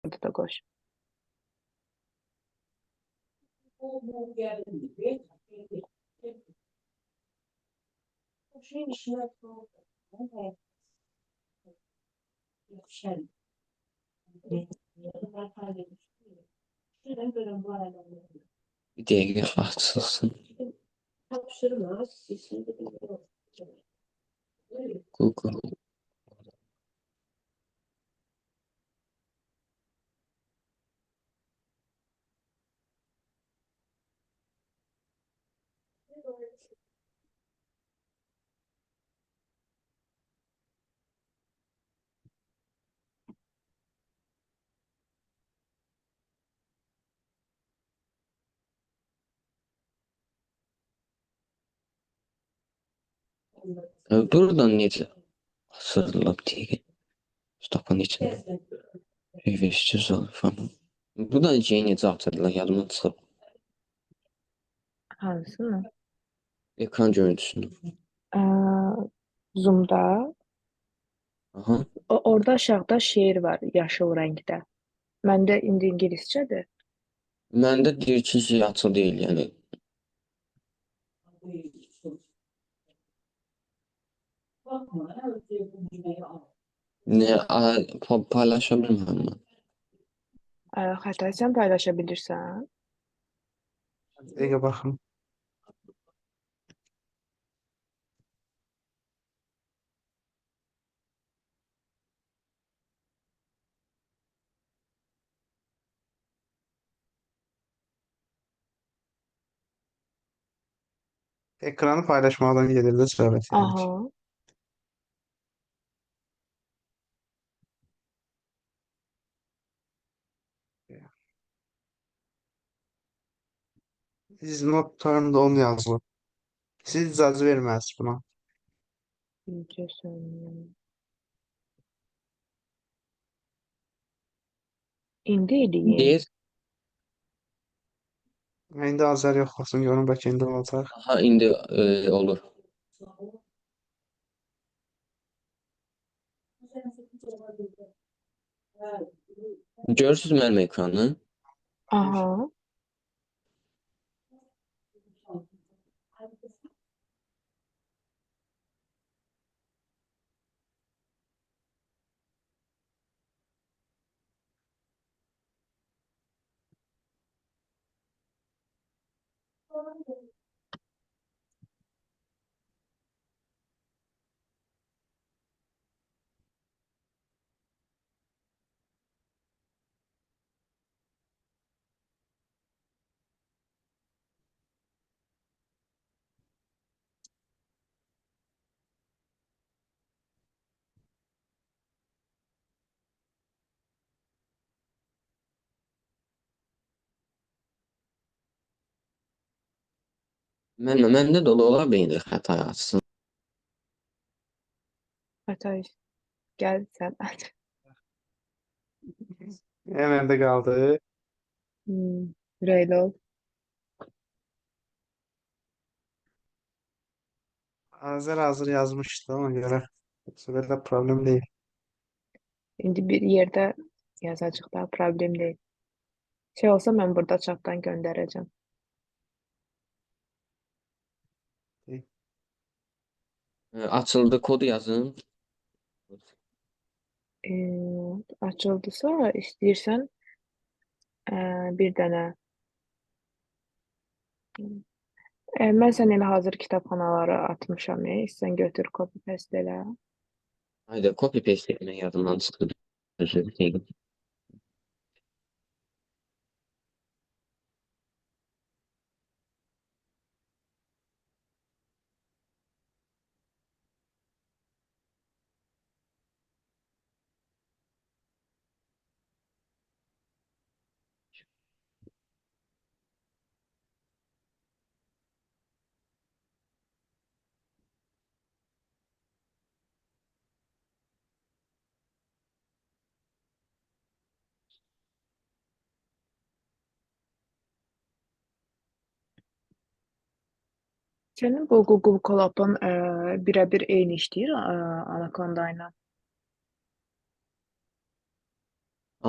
Discord-u da qoş. Bir dəqiqə açılsın. Google. Buradan necə açılır dəqiqə? Stopun içində. Previously falan. Buradan şey necə açılır yadımdan çıxıb. Hansını? Ekran görüntüsünü. Ə, Zoom-da. Aha. Orada aşağıda share var, yaşıl rəngdə. Məndə indi ingiliscədir. Məndə deyir ki, şey açıq deyil, yəni. Nə, paylaşa bilmirəm mən. Xətai sən paylaşa bilirsən. Bir dəqiqə baxım. Ekranı paylaşmaqdan gedirdi söhbət yəni ki. Aha. Is not turned on yazılıb. Siz icazə verməlisiniz buna. Bircə saniyə. İndi eləyim. Deyir, İndi Azər yoxlasın, görün bəlkə indi olacaq. aha indi olur. Görürsüz mənim ekranı? Aha. Məndə də ola bilər xəta açsın. Xətai gəl sən aç. Məndə qaldı. Ürəkli ol. Azər hazır yazmışdı ona görə. Yoxsa belə problem deyil. İndi bir yerdə yazacaq da, problem deyil. Şey olsa mən burada chatdan göndərəcəm. Açıldı, kodu yazın. Açıldısa istəyirsən bir dənə mən sən elə hazır kitabxanaları atmışam. İstəyirsən götür, copy paste elə. Haydi copy paste etmək yadımdan çıxdı. Özür diləyirəm. Sənin bu Google Colab'ın birəbir eyni işləyir Anaconda ilə.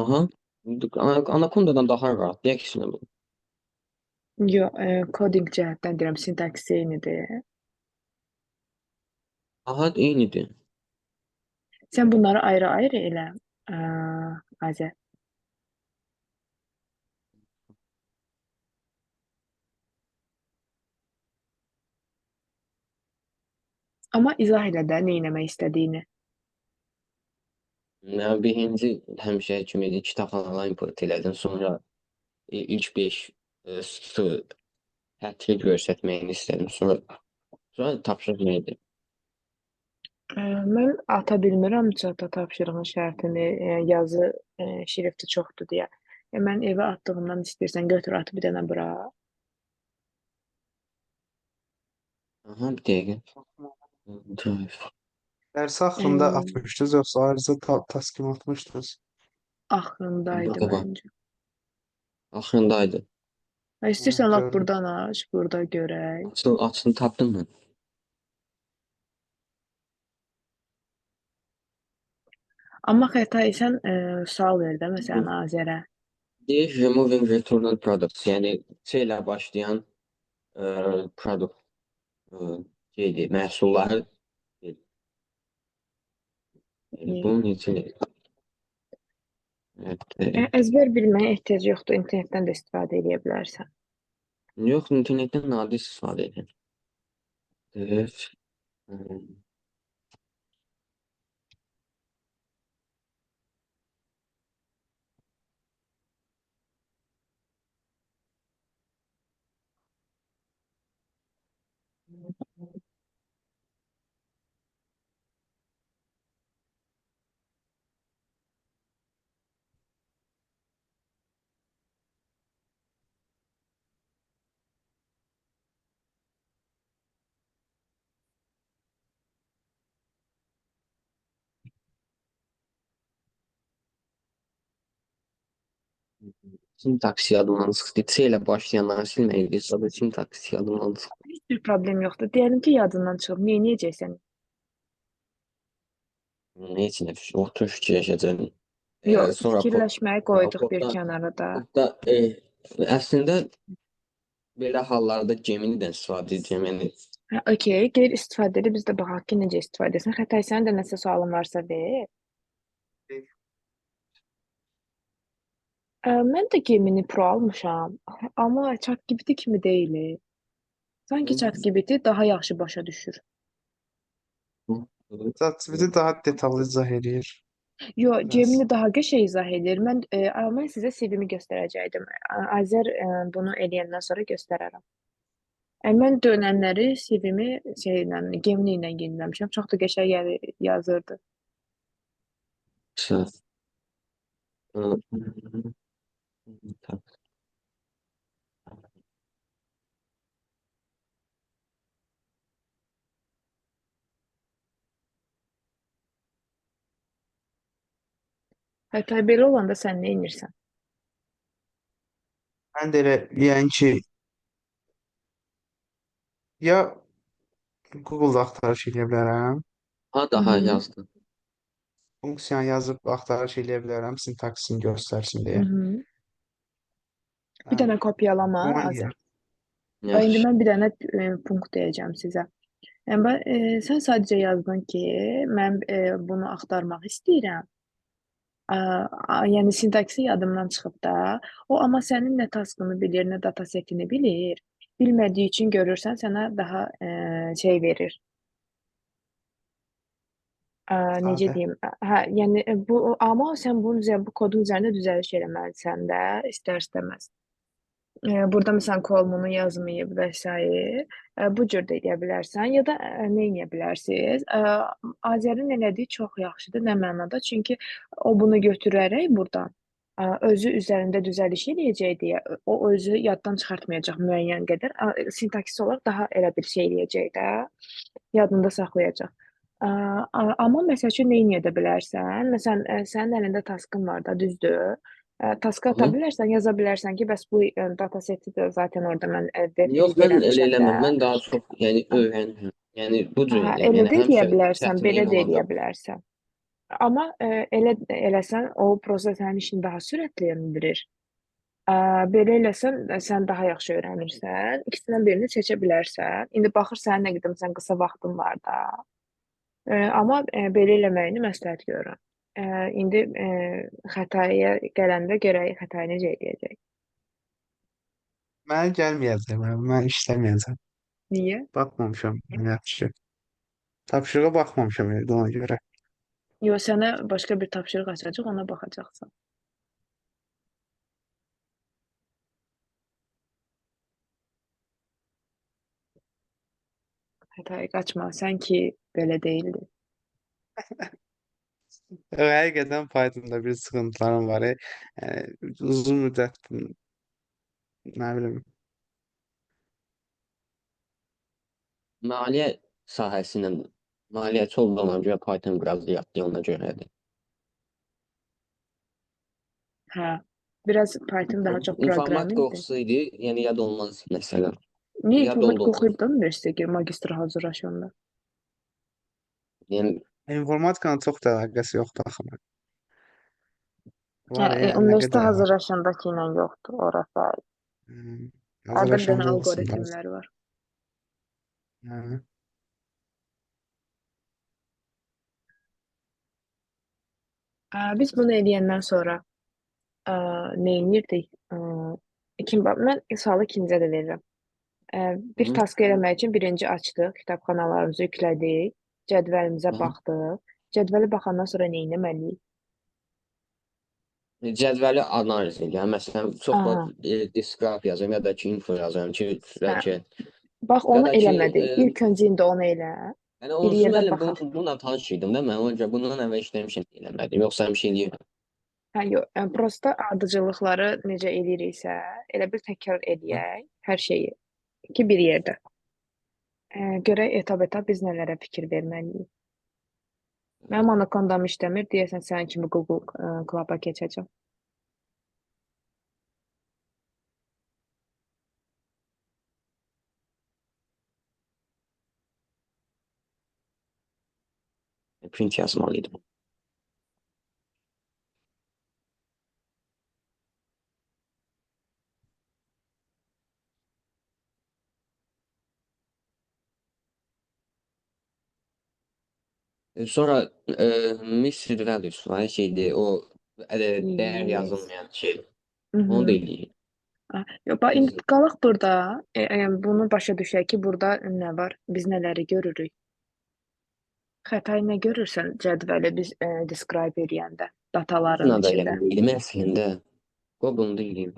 Aha. Anacondadan daha rahat. Əksinə bu. Yox, coding cəhətdən deyirəm, sintaksi eynidir. Aha, eynidir. Sən bunları ayrı-ayrı elə, Azər. Amma izah elə də nə etmək istədiyini. Yəni birinci həmişə kimi kitabxanadan import elədim. Sonra ilk 5 sətri göstərməyini istədim. Sonra tapşırıq nə idi? Mən ata bilmirəm çata tapşırığın şərtini, yazı şrifti çoxdur deyə. Mən evə atdığımdan istəyirsən götür at bir dənə bura. Aha, bir dəqiqə. Drive. Dərsi axırında atmışdınız, yoxsa ayrıca task kimi atmışdınız? Axırındaydı Burada var. məncə. Axırındaydı. Ha, istəyirsən lap Gördüm. burdan aç, burada görək. Açıl tapdın mı? Amma xəta sən sual ver də məsələn Azərə. Deyir removing returned products. Yəni C ilə başlayan produkt şeydir, məhsulları. Yəni, bunun üçün evet, Əzbər bilməyə ehtiyac yoxdur, internetdən də istifadə edə bilərsən. Yox, internetdən nadir istifadə edirəm. Evet. Sintaks yadımdan çıxdı. C ilə başlayanları silməyik. Sadəcə sintaks yadımdan çıxdı. Heç bir problem yoxdur. Deyəlim ki, yadından çıxıb, nə edəcəksən? Heç nə, otur fikirləşəcəm. Yox, Sonra fikirləşməyi qoyduq bir kodda, kənara da. kodda əslində belə hallarda Gemini-dən istifadə edəcəm. Yəni Hə, okey, gel istifadə edib biz də baxaq ki, necə istifadə etsin. Xətai, sənin də nəsə sualın varsa ver. Mən də Gemini Pro almışam, amma ChatGPT kimi deyil. Sanki ChatGPT daha yaxşı başa düşür. ChatGPT daha detallı izah eləyir. Yo, Biraz. Gemini daha qəşəng izah edir. Mən sizə CV-mi göstərəcəkdim. Azər bunu eləyəndən sonra göstərərəm. Mən dönənləri CV-mi şeylə, Gemini ilə yeniləmişəm. Çox da qəşəng yazırdı. Sağ. Hətta belə olanda sən nə edirsən? Mən də elə, yəni ki, ya Google-da axtarış eləyə bilərəm, Ha, daha Hı -hı. yazdım. funksiyanı yazıb axtarış eləyə bilərəm, sintaksini göstərsin Hı deyə. -hı. Bir dənə kopyalama, Buna Azər. Bax, indi Yaxşı. mən bir dənə punkt deyəcəm sizə. Yəni, sən sadəcə yazdın ki, mən bunu axtarmaq istəyirəm. Yəni sintaksi yadımdan çıxıb da. O amma sənin nə taskını bilir, nə datasetini bilir. Bilmədiyi üçün görürsən sənə daha şey verir. Necə Sadə. deyim? Hə, yəni bu amma sən bunun üzərində, bu kodun üzərində düzəliş eləməlisən də, istər-istəməz. Burada məsələn kolumunu yazmayıb və sair. Bu cür də eləyə bilərsən ya da nə eləyə bilərsiniz? Azərin elədiyi çox yaxşıdır. Nə mənada? Çünki o bunu götürərək burdan özü üzərində düzəliş eləyəcək deyə o özü yaddan çıxartmayacaq müəyyən qədər. Sintaksis olaraq daha elə bir şey eləyəcək də, yadında saxlayacaq. Amma məsəl üçün nə edə bilərsən? Məsələn, sənin əlində taskın var da, düzdür? Taskı ata Hı. bilərsən, yaza bilərsən ki, bəs bu dataseti də zaten orada mən Yox, defriz mən elə eləmişəm də. eləməm. Mən daha çox yəni öyrənirəm. Yəni bu cür Hə, eləyirəm. elə Yəni də eləyə həmişə bilərsən, belə çətinliyim də eləyə olanda bilərsən. Amma elə eləsən o proses sənin işini daha sürətləndirir. Belə eləsən sən daha yaxşı öyrənirsən. İkisindən birini seçə bilərsən. İndi baxır sənin nə qədər məsələn qısa vaxtın var da. Amma belə eləməyini məsləhət görürəm. İndi xətaya gələndə görək xətayı necə eləyəcək. Mənə gəlməyəcək, mən işləməyəcəm. Niyə? Baxmamışam yaxşı. Tapşırığa baxmamışam elə ona görə. Yox, sənə başqa bir tapşırıq açacaq, ona baxacaqsan. Xətaya qaçma, sən ki belə deyildi. Həqiqətən Pythonda bir sıxıntılarım var. Yəni, uzun müddət nə bilim. Maliyyə sahəsi ilə maliyyəçi olduğuma görə Python biraz yadlı ona görədir. Hə, biraz Python daha çox İnformatika proqramingdir. oxusaydı, yəni yad olmaz məsələn. Niyə Yad informatika oldu. oxuyub da universitetə gir, magistra hazırlaşanda? Yəni İnformatikanın çox da əlaqəsi yoxdur axı. Hə, Var ya, nə universitetə qədər var. hazırlaşandakı ilə yoxdur, ora fərq. Orada bir dənə Hazırlaşanda olsun da. alqoritmlər var. Hə. Biz bunu eləyəndən sonra nə edirdik? Kim, mən sualı ikinizə də verirəm. Bir task eləmək üçün birinci açdıq, kitabxanalarımızı yüklədik, cədvəlimizə baxdıq. Cədvələ baxandan sonra nə etməliyik? Cədvəli analiz edirəm. Məsələn, çox vaxt describe yazıram ya da ki info yazıram ki, bəlkə Bax, ya onu da ki eləmədik. İlk öncə indi onu elə. yəni Bir onsuz yerdə mən baxaq. bununla tanış idim də mən ona görə bundan əvvəl işləmişəm eləmədim. Yoxsa həmişə eləyirəm. Hə, yox, prosta ardıcıllıqları necə eləyiriksə, elə bil təkrar eləyək hər şeyi ki bir yerdə. Görək etap-etap biz nələrə fikir verməliyik. Mənim Anacondam işləmir, deyəsən sənin kimi Google Club-a keçəcəm. Print yazmalıydım. Sonra missed values var şeydi o dəyər Yes. yazılmayan şey. Onu da eləyir. Yox, bax indi qalaq burada. Yəni bunu başa düşək ki, burada nə var? Biz nələri görürük? Xətayı nə görürsən cədvəli biz describe eləyəndə, dataların Buna da içində. eləməliydim əslində. Qoy bunu da eləyim.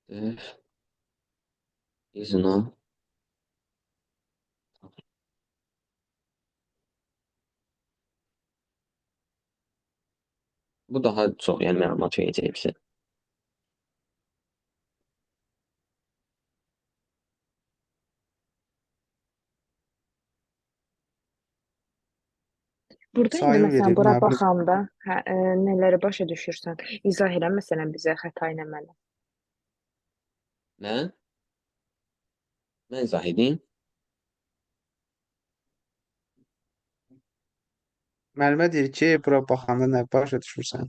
Def is no. Bu daha çox yəni məlumat verəcək bizə. Burada indi Sayım məsələn verir, bura nə bilim. baxanda, hə, nələri başa düşürsən? İzah elə məsələn bizə xəta ilə mənə. Mən? Mən izah edeyim. Müəllimə deyir ki, bura baxanda nə başa düşürsən?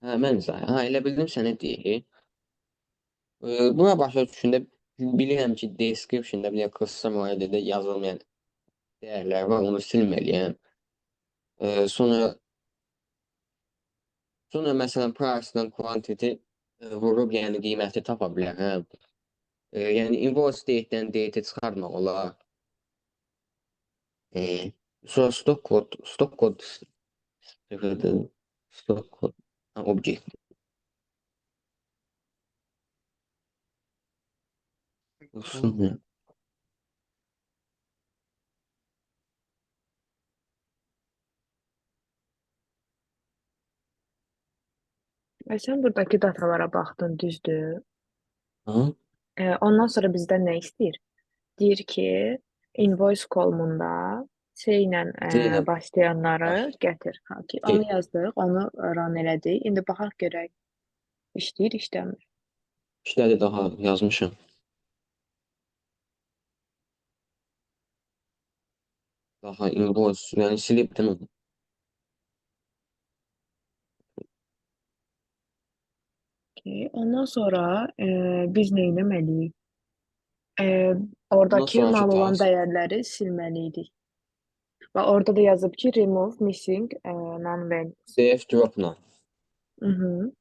Hə, mən izah. Hə, elə bildim sənə deyir. Buna başa düşəndə bilirəm ki, description-da bir də custom də yazılmayan dəyərlər var, onu silməliyəm. Sonra məsələn price-dan quantity vurub, yəni qiyməti tapa bilərəm. Yəni invoice date-dən date-i çıxartmaq olar. Sonra stock code stock code ha, object. Olsun ya. Və sən buradakı datalara baxdın, düzdür? Aha. Ondan sonra bizdən nə istəyir? Deyir ki, invoice kolumunda C ilə C ilə başlayanları baş. gətir. Ha, ki, C. onu yazdıq, onu run elədik. İndi baxaq görək. İşləyir, işləmir. İşlədi daha yazmışam. Daha invoice, yəni silibdim onu. Okay. Ondan sonra biz nə etməliyik? Bundan Oradakı sonraki null olan task dəyərləri silməli idik. Və orada da yazıb ki, remove missing non-values. Df dropna. Mhm.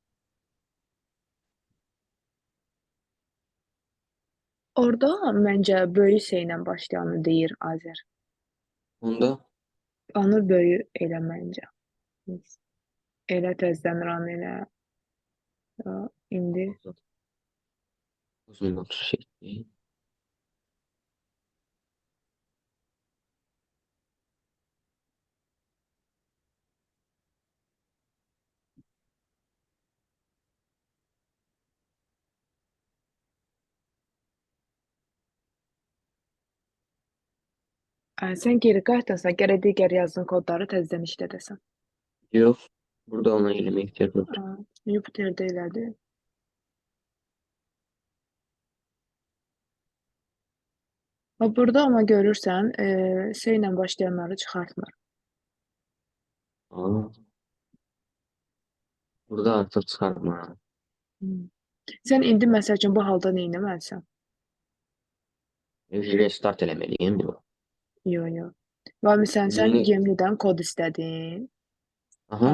Orada məncə böyük S ilə başlayanı deyir Azər. Onda Onu böyük elə məncə. Elə təzədən run elə. İndi 3037. Sən geri qayıtdınsa, gərək digər yazdığın kodları təzədən işlədəsən. Yox. Burada ona eləmək ehtiyac yoxdur. Jupyter-də elədi. Bax, burada amma görürsən, S ilə başlayanları çıxartmır. Aa, burada artıq çıxartmır. Hmm. Sən indi məsəl üçün bu halda nə etməlisən? Restart eləməliyim. Yox. Yox, yox. Və məsələn, sən Yeni Gemini-dən kod istədin. Aha.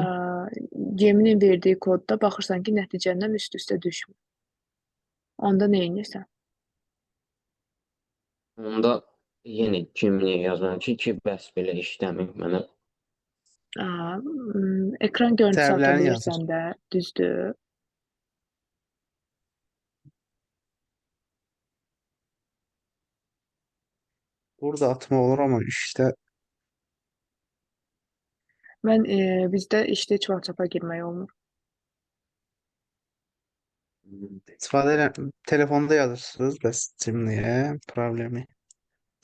Gemini-nin verdiyi kodda baxırsan ki, nəticəndən üst-üstə düşmür. Onda nə edirsən? Onda yenə Gemini yazmalı ki, bəs belə işləmir mənə. Ekran görüntüsü ata Səbəblərini yazır. bilirsən də, düzdür. Burada atma olur ama işte Mən bizdə işdə heç WhatsApp-a girmək olmur. İstifadə elə telefonda yazırsınız bəs Gemini'ye problemi.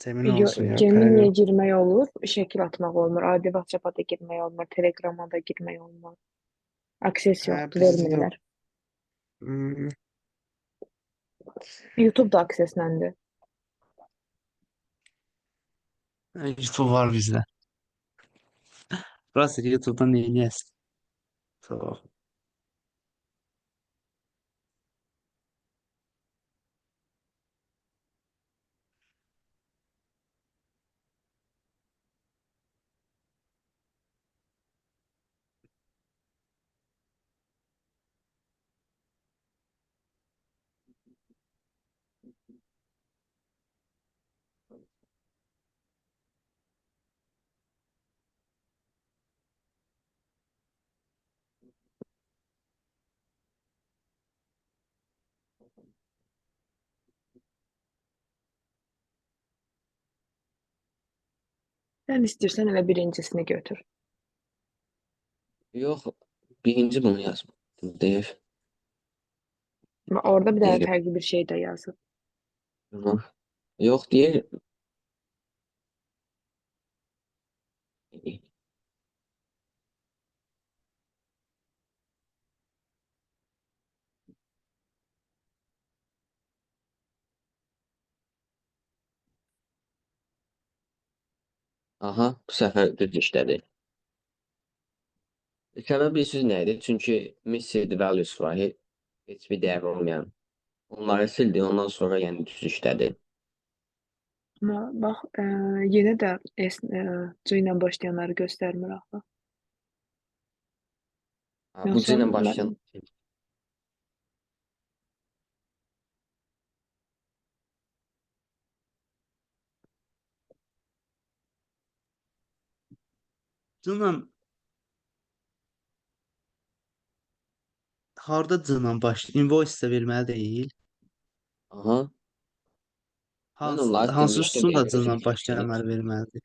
Gemini Yo, olsun ya Gemini'yə problem. girmək olur, şəkil atmaq olmur. Adi WhatsApp-a da girmək olmur, Telegram-a da girmək olmur. Akses Hə, yoxdur, bizdə də vermirlər. hmm, YouTube da aksesləndi. YouTube var bizdə. Burası YouTube'dan neyiniyəsin? Tamam. Sən istəyirsən elə birincisini götür. Yox, birinci bunu yazmadım. Deyir. Və orada bir dənə Deyir. fərqli bir şey də yazıb. Yox, deyir. Aha, bu səfər düz işlədi. Səbəb bilirsiniz nə idi? Çünki missed values var, heç bir dəyər olmayan. Onları sildi, ondan sonra yəni düz işlədi. Amma bax, yenə də S, C ilə başlayanları göstərmir axı. Ha, bu C Yoxsa ilə başlayan C-la harda C-la başlayır? Invoice də verməli deyil. Aha. Mən Hansı, onları hansı demişdim üstün da yəni. C-la başlayanları verməlidir?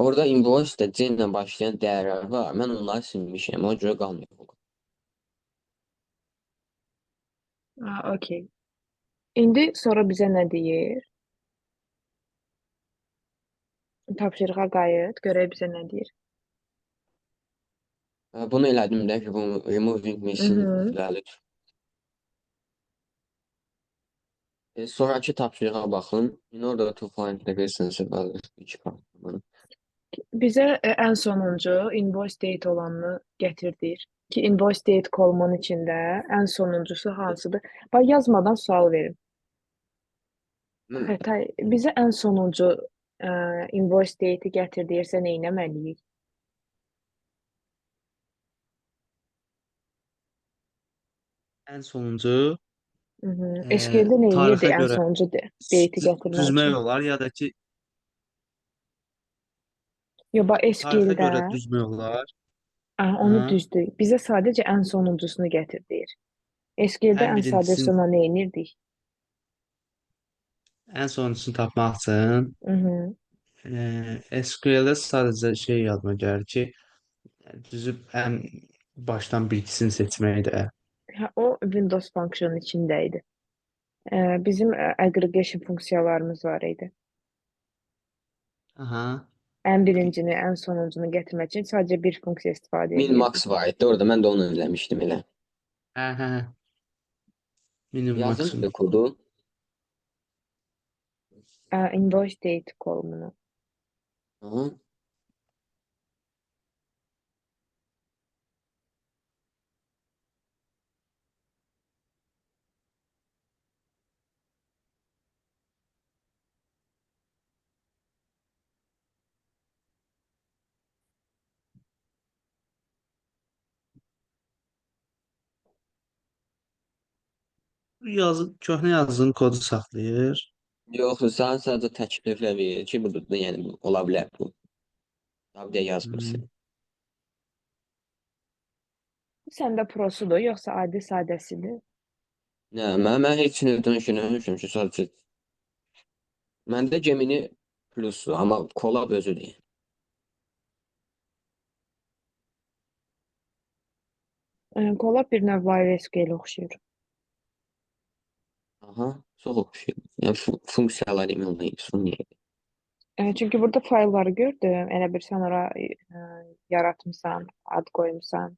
Orada invoice-də C ilə başlayan dəyərlər var. Mən onları silmişəm. Ona görə qalmıyor. Ha, okey. İndi sonra bizə nə deyir? Tapşırığa qayıt, görək bizə nə deyir. Bunu elədim də, removing missing values. Sonraki tapşırığa baxın. In order to find the recency values which. Bizə ən sonuncu invoice date olanını gətirdir. Ki invoice date kolonunun içində ən sonuncusu hansıdır? Bax yazmadan sual verin. Mən, Xəta, bizə ən sonuncu invoice date-i gətir deyirsə nə etməliyik? Ən sonuncu SQL-də nə edirdi tarixə ən görə sonuncu date-i gətirmək düzmək üçün? olar ya da ki Yox, bax tarixə SQL-də görə düzmək olar. aha, onu Hə. düzdür. Bizə sadəcə ən sonuncusunu gətir deyir. SQL-də Ən ən sadə birincisini üsulla nə edirdik? ən sonuncusunu tapmaq üçün SQL-də sadəcə şey yadıma gəlir ki, düzüb ən başdan bir ikisini seçmək də. Hə, o Windows function içində idi. Bizim aggregation funksiyalarımız var idi. Aha. Ən birincini, ən sonuncunu gətirmək üçün sadəcə bir funksiya istifadə min edirdik. max var idi orada. Mən də onu eləmişdim elə. Hə, hə. Minimum Yazın maksimum. kodu. Invoice date kolumunu. Aha. Yazı, köhnə yazdığın kodu saxlayır. Yox, sən sadəcə təkliflə verir ki, bu yəni bu ola bilər bu. Tabii də yazmırsın. Bu səndə prosudur, yoxsa adi sadəsidir? Nə, mən heç nədən düşünmüşüm ki, sadəcə məndə Gemini plusdur, amma Colab özü deyil. Colab bir növ Live SQL oxşayır. Aha, çox oxşayır. Yəni funksiyalar email. Çünki burada faylları gördüm. Elə bir sən ora yaratmısan, ad qoymusan.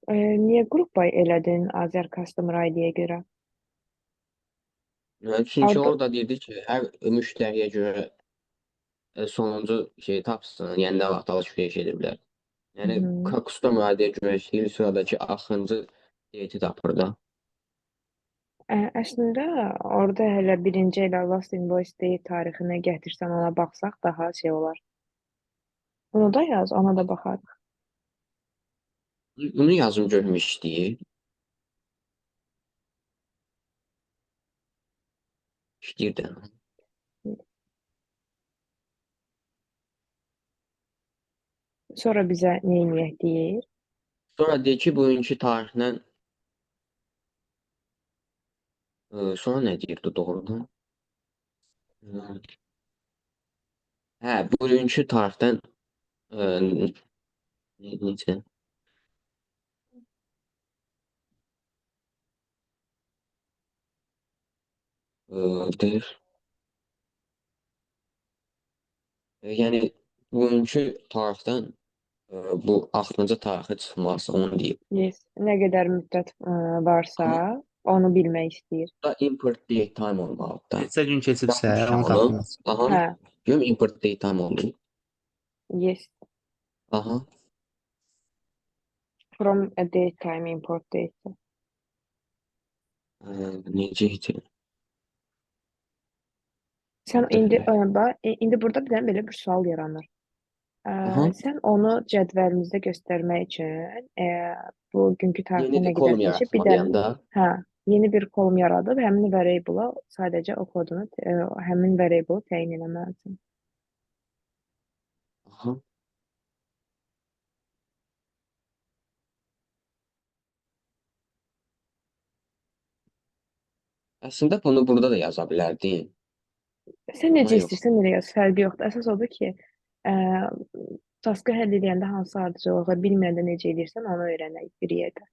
Niyə group by elədin Azər Customer ID-yə görə? Yəni, çünki Orada orada deyirdi ki, hər müştəriyə görə sonuncu şey tapsın, yəni nə vaxt alış-veriş ediblər. Yəni customer ID-yə görə işləyir, sıradakı axırıncı date tapır da. Əslində orada hələ birinci elə last invoice date tarixini gətirsən ona baxsaq daha şey olar. Bunu da yaz, ona da baxarıq. Bunu yazım görüm işləyir. İşləyir də. Sonra bizə nə eləyək deyir? Sonra deyir ki, bugünkü tarixlə sonra nə deyirdi doğrudan? Hə, bugünkü tarixdən necə? Deyir. Yəni bugünkü tarixdən bu axırıncı tarixi çıxması onu deyib. Yes. Nə qədər müddət varsa Amma onu bilmək istəyir. da import date time olmalıdır da. Neçə gün keçibsə Yapmışam onu onu. tapmaq. Aha. Hə. Görüm import date time oldu. Yes. Aha. From a date time import date. Necə idi? Sən indi bax, indi burada bir dənə belə bir sual yaranır. Aha. Sən onu cədvəlimizdə göstərmək üçün bugünkü tarixdə Yeni nə bir qədər kolum keçib, bir yaratmalıyam dənə da. hə, yeni bir kolum yaradıb həmin variable-a sadəcə o kodunu həmin variable-ı təyin eləməlisən. Aha. Əslində bunu burada da yaza bilərdim. Sən Amma necə yox. istəyirsən elə yaz, fərqi yoxdur. Əsas odur ki, taskı həll edəndə hansı ardıcıllıqla bilməyəndə necə edirsən, onu öyrənək bir yerdə.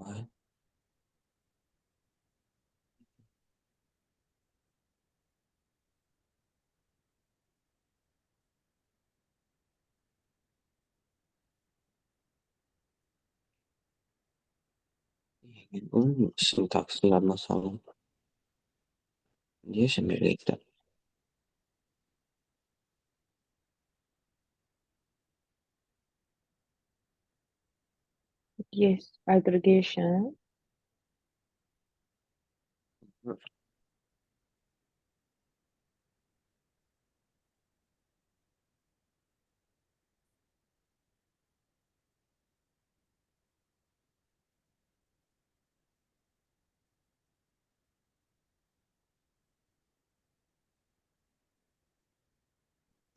Vay. Bunun sintaksını yadıma salım. Deyəsən belə idi. Yes, aggregation.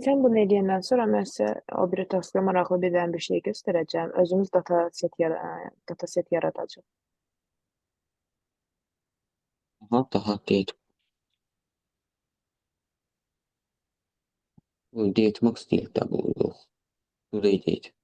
Sən bunu eləyəndən sonra mən sizə o biri taskda maraqlı bir dənə bir şey göstərəcəm. Özümüz data set yaradacağıq. Aha, daha date. Bu date max deyil də bu yox. Today date.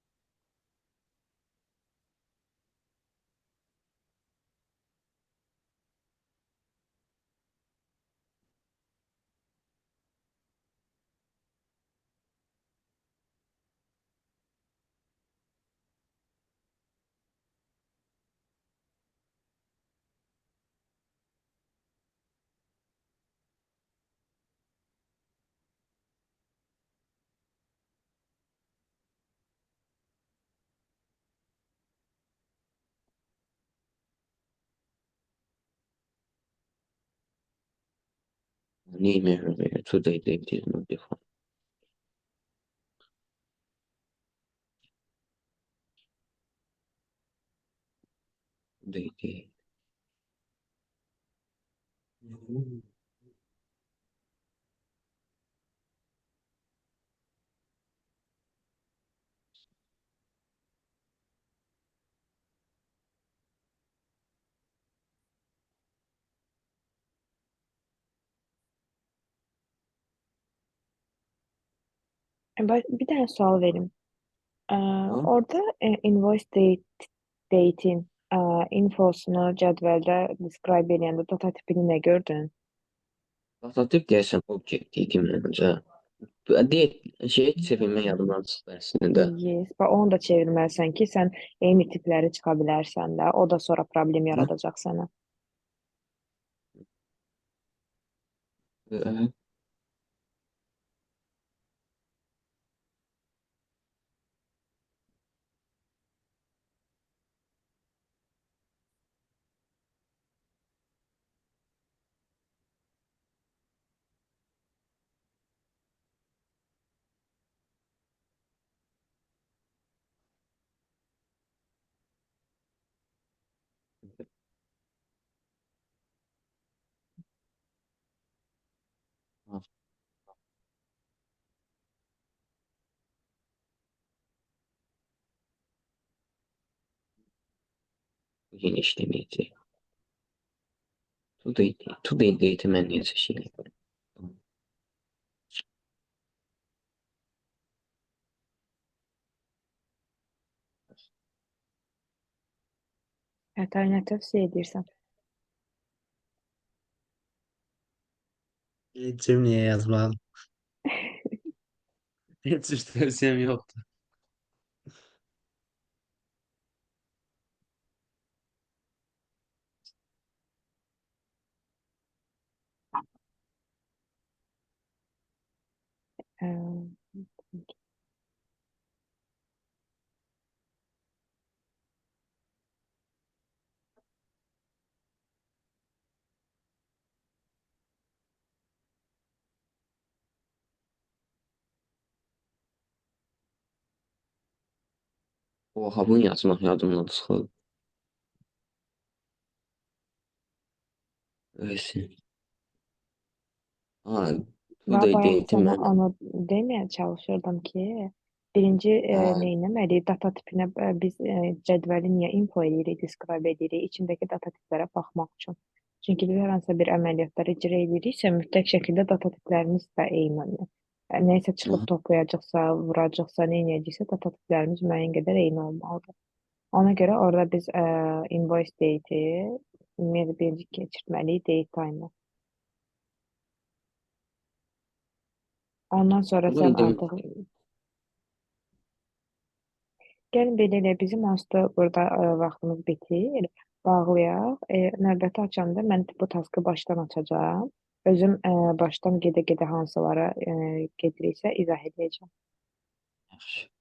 Name error. Today date is not defined. Today date. Bir dənə sual verim. Ha? Orada invoice date'in infosunu cədvəldə describe eləyəndə data tipini nə gördün? Data tip deyəsən object idi məncə. Date şey çevirmə yadımdan çıxdı əslində. Yes, bax onu da çevirməlisən ki, sən eyni tipləri çıxa bilərsən də, o da sonra problem Ha? yaradacaq sənə. Ee, bu yenə işləməyəcək. Today, today date mən niyəsə şey elədim. Hətta nə tövsiyə edirsən? Cümleye yazmadım. Hiç tavsiyem yoktu. Ə, Oha, bunu yazmaq yadımdan çıxıb. Öyləsin. Ha, Və today bayaq date sənə mən onu deməyə çalışırdım ki, birinci hə, neynəməliyik? Data tipinə biz cədvəli niyə info eləyirik, describe edirik? İçindəki data tiplərə baxmaq üçün. Çünki biz hər hansısa bir əməliyyatlar icra ediriksə, mütləq şəkildə data tiplərimiz də eyni. Nəysə çıxıb aha. toplayacaqsa, vuracaqsa, nə edəcəksə, data tiplərimiz müəyyən qədər eyni olmalıdır. Ona görə orada biz invoice date-i ümumiyyətlə birinci keçirtməliyik date time-a. Ondan sonra Bunu sən indi artıq gəlin belə eləyək, bizim onsuz da burada vaxtımız bitir. Bağlayaq. Növbəti açanda mən bu taskı başdan açacağam. Özüm başdan gedə-gedə hansılara gediriksə izah edəcəm. Yaxşı.